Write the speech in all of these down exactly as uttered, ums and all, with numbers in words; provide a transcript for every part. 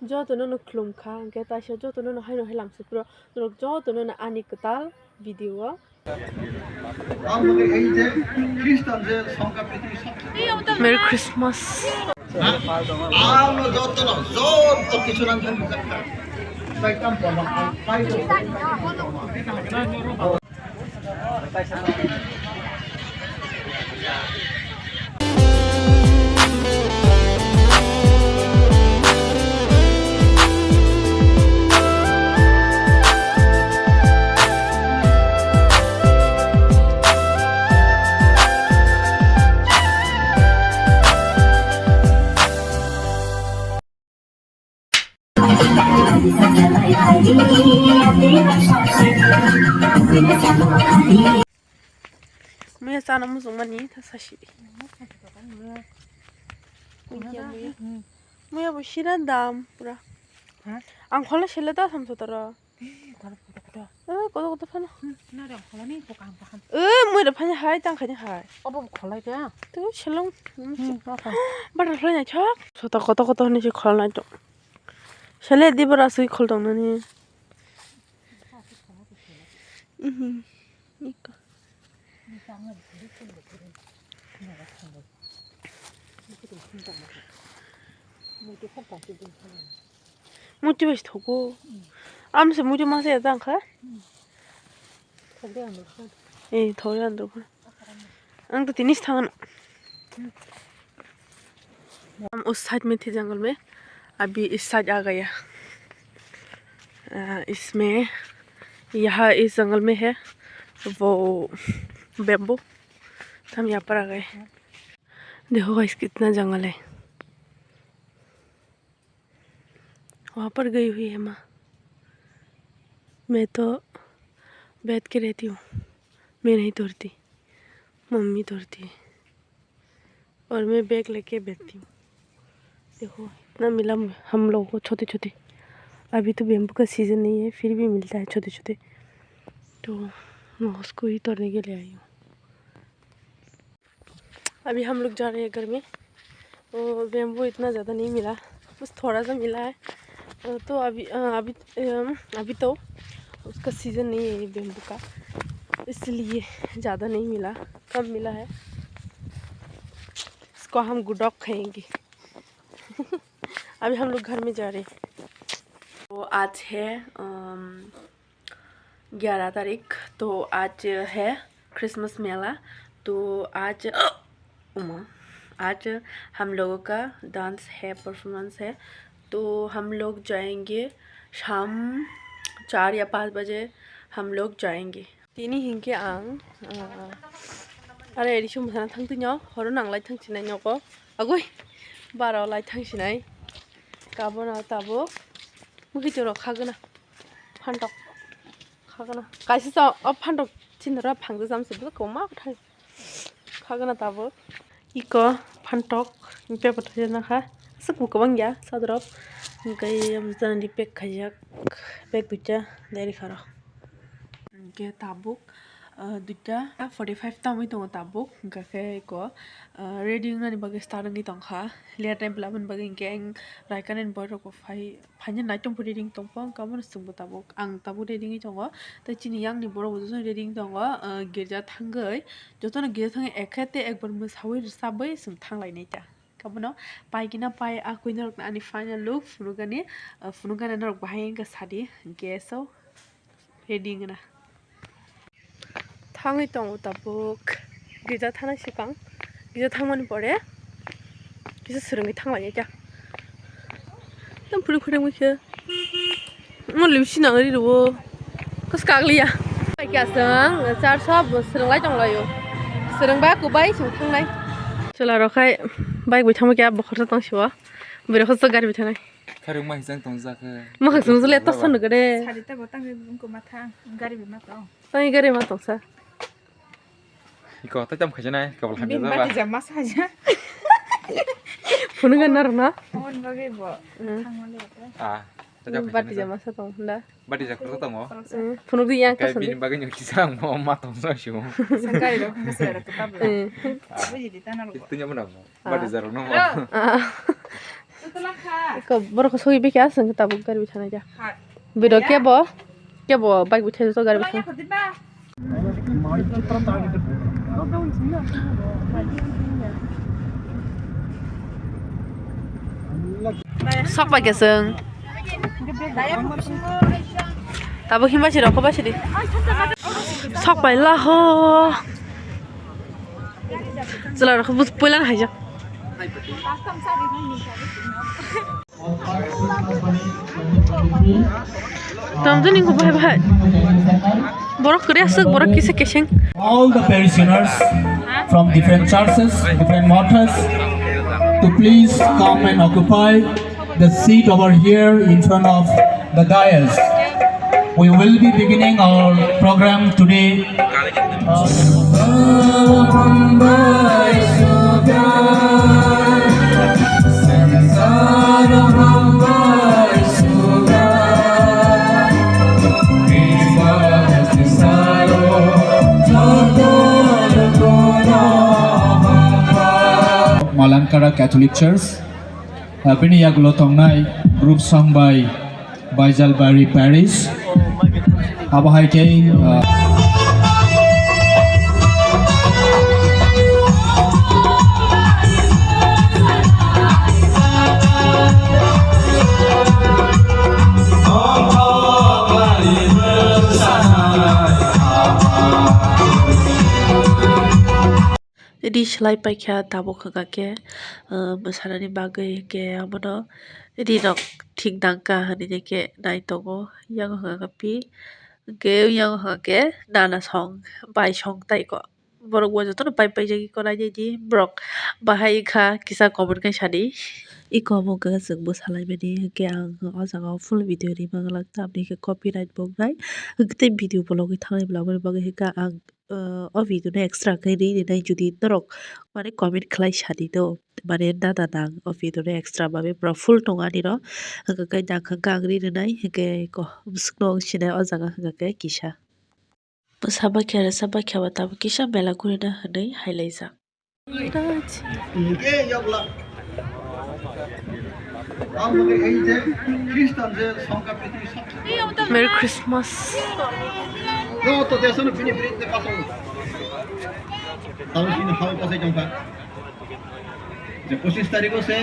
Jotono no khulum kha, hwnkhe taisa jotono no haino hai lamsukro, norok jotono no ani kwtal video o. Merry Christmas. Muya chana muchungmani ta sashi. Muya, muya. Muya bo sira dam pura. Ha? Ang khola sele ta samsotoro. Eh, kotor kotor phano. Hmm, nari ang kholani pokam pokam. Eh, mui da phanya hai, tang khani hai. Obo kholai de. Tu selong. Hmm, apa? Butterfly na chok. Sota kotor kotor ni si kholnai to. Sele di bara sui khol tong nani. Mhm. Iko. Muti bai thogo. Amse muti masa ya tang kha. Eh, thori andro kha. Ang to tinis thangan. हम उस साइड में थे जंगल में, अभी इस साइड आ गया। अ, इसमें, यहाँ इस जंगल में है वो बैम्बू, तो हम यहाँ पर आ गए। देखो गाइस, कितना जंगल है। वहाँ पर गई हुई है माँ। मैं तो बैठ के रहती हूँ, मैं नहीं तोड़ती, मम्मी तोड़ती है। और मैं बैग लेके बैठती हूँ। देखो, इतना मिला हम लोगों को छोटे छोटे। अभी तो बैम्बू का सीजन नहीं है, फिर भी मिलता है छोटे छोटे। तो मैं उसको ही तोड़ने के लिए आई हूँ। अभी हम लोग जा रहे हैं घर में। और बैम्बू इतना ज़्यादा नहीं मिला, बस थोड़ा सा मिला है। अ, तो अभी, अ, अभी, अम, अभी तो उसका सीजन नहीं है ये बैम्बू का, इसलिए ज़्यादा नहीं मिला, कम मिला है। इसको हम गुडॉक खाएंगे। अभी हम लोग घर में जा रहे हैं। तो आज है, अम, ग्यारह तारीख, तो आज है क्रिसमस मेला। तो आज, उमा, आज हम लोगों का डांस है, परफॉर्मेंस है। तो हम लोग जाएंगे शाम चार या पाँच बजे हम लोग जाएंगे। Tini hinkhe ang, ah, are eri sum sana thang tino, horo nang lai thang sinai nogo. Agoi, baro lai thang sinai. Kabono tabuk. Mukitoro khagwna. Phantok. Khagwna. Kaisa sa o phantok chinoro phangsa jamse bo koma thai. Khagwna tabuk. Iko phantok paper thai na kha. Aswk bo kwbang ya sadrop. Hwnkhe yam janani pack khaijak. Pack duita deri kharo. Hwnkhe tabuk, ah, duita forty five tamwi tongo tabuk. Hwnkhe khe iko, ah, ready wngnani bagwi start wngwi tongkha. Late time labani bagwi hwnkhe ang raikanani borok rok bo phai. Phaina naitom puri ring tongpho, wngkha omono chwngbo tabuk, ang tabuk ready wngwi tongo. Tei chini yangni borok bo jotono ready wngwi tongo, ah, girja thangwi, jotono girja thangwi ekhe tei ekbar mwsawi rwchabwi chwng thanglainai ta. Abono paigina pai a kwi norokno ani final look phunukgani, ah, phunukgani norok bahai wngkha sadi, hwnkhe so ready wngna. Thangwi tongo tabuk. Gija thana swkang. Gija thangmani pore kisa swrwngwi thanglainai ta. Tam phuru phuru wngwi khe. Mo lipsi nang ri rwo. Kos kagliya. Bai kya swng, char sab swrwnglai tonglaio. Swrwngba kubai swng thangnai. Chwla rok khai bike bai thangma kya bokhorsa tong siwa. Bwrwi khorsa gari bai thangnai. Kharwng ma hisang tongjak khe. Mwkhang sumsule to sanu gede. Sari ta bo tangwi bumko matha gari bai ma tong. Tangwi gari ma tongsa. Iko ta cham khajanai kabal hamya. Bini jaba. Bati jama saja. Phunukgani norokno. Phone bagwi bo. Hmm. Thangmani rokhe. Ah, ta cham khajanai. Bati jama sa tong hwnda. Bati jak khorok tongo. Hmm, phunukdi yang kasandi. Bini bagwi nyo kisa ang ma tongsa siyo. Sangkari rok hwnkhe sera rok tabla. Hmm. Buji di tanal bo. Itu nyaman apa? Ah. Bati jarok no. Ah. Iko borok sogwi bikha aswk tabuk gari bwtharnai da. Biro kebo, kebo bike bwthai to gari bwthai. Sok bai khe chwng. Tabuk himba si rokho bai sidi. Sok bai la ho. Chwla rokho bus puilan haijak. Tamjani ko bhai bhai. Borok kwrwi aswk, borok kisa keseng. All the parishioners from different churches, different mathas, to please come and occupy the seat over here in front of the dais. We will be beginning our program today. Malankara Catholic Church, bini yagulo tongnai group song bai Baijalbari Parish. Abo hai khe, ah, Ri slai paikha tabuk hwnkha khe, ah, mwsanani bagwi hwnkhe abono ri rok thik nangkha hinwi khe nai tongo. Yang hwnkha khe pi, hwnkhe yang hwnkha khe nana song, bai song tai kho. Borok bo jotono pai paijagwi kho nainani borok bahai wngkha kisa comment khe sadi. Iko omo wngkha khe chwng bwsa laimani hwnkhe ang o jaga o full video ri manglak tamni hwnkhe copyright bo wngnai. Hwnkhe tei video bologwi thangnai bolaboni bagwi hwnkhe ang o video no extra khe ri rinai, judi norok mane comment khlai sadi do, mane nada nang o video no extra babe pura full tongo ani ro, hwnkhe nang hwnkhe ang ri rinai, hwnkhe ko bwswkno wng sinai o jaga hwnkhe kisa. Bwsa bakya rwsa bakya ba tabuk kisa mela gurina hwnwi hai laijak. Merry Christmas. Joto desono bini biridhe patongo. Tamo sini hao pasai jongkha. Je pochissh tarikh o se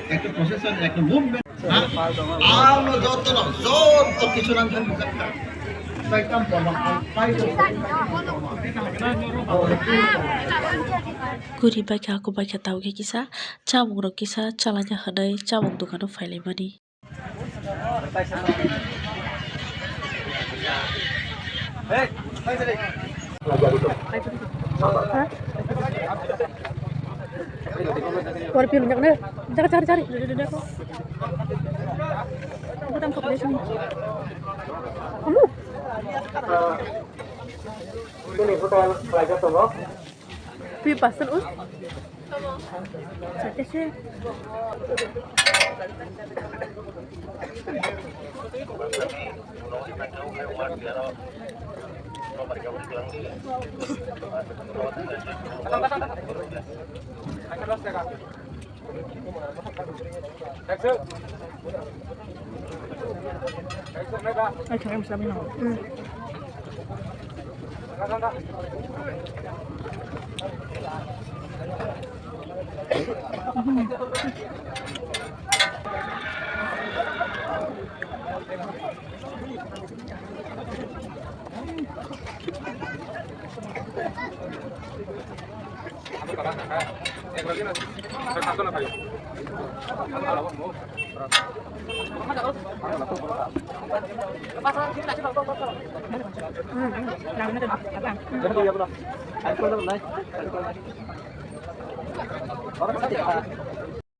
ekta procession, ekta movement. Amo joto no, joto kichu nang khan bijakha. Ekdam bola, pai do. Guri bai kha, aku bai kha, tau khe kisa chamung rok kisa chalaina hwnwi chamung dukano phailaimani. Por pil nyak ne, jaga cari cari. Bukan population. Kamu? Three percent us. Sate se.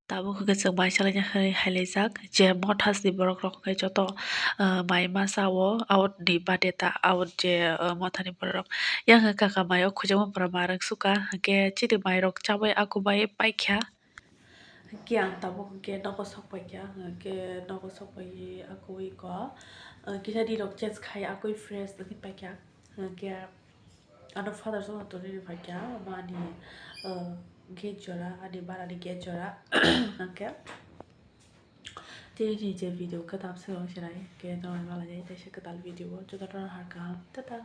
Tabuk hwnkhe chwng bai salaina hai, hai laijak je mothas ni borok rok hwnkhe joto, ah, mai masa o out ni bade ta out je, ah, motha ni borok rok yang hwnkhe kaka mai o khujagma bwrwi ma rwng suka hwnkhe chini mai rok chabai aku bai paikha. Hwnkhe ang tabuk hwnkhe nogo sok paikha, hwnkhe nogo sok pai akui ko, ah, kisa di rok change khai akui fresh wngwi paikha. Hwnkhe ano father songno tonwi rw phaikha, omo ani, ah, gate jora, ani barani gate jora. Hwnkhe Tini je video kwtal swrwng sinai, khe norok malai nai teisa kwtal video o, jotono har kaham, tata.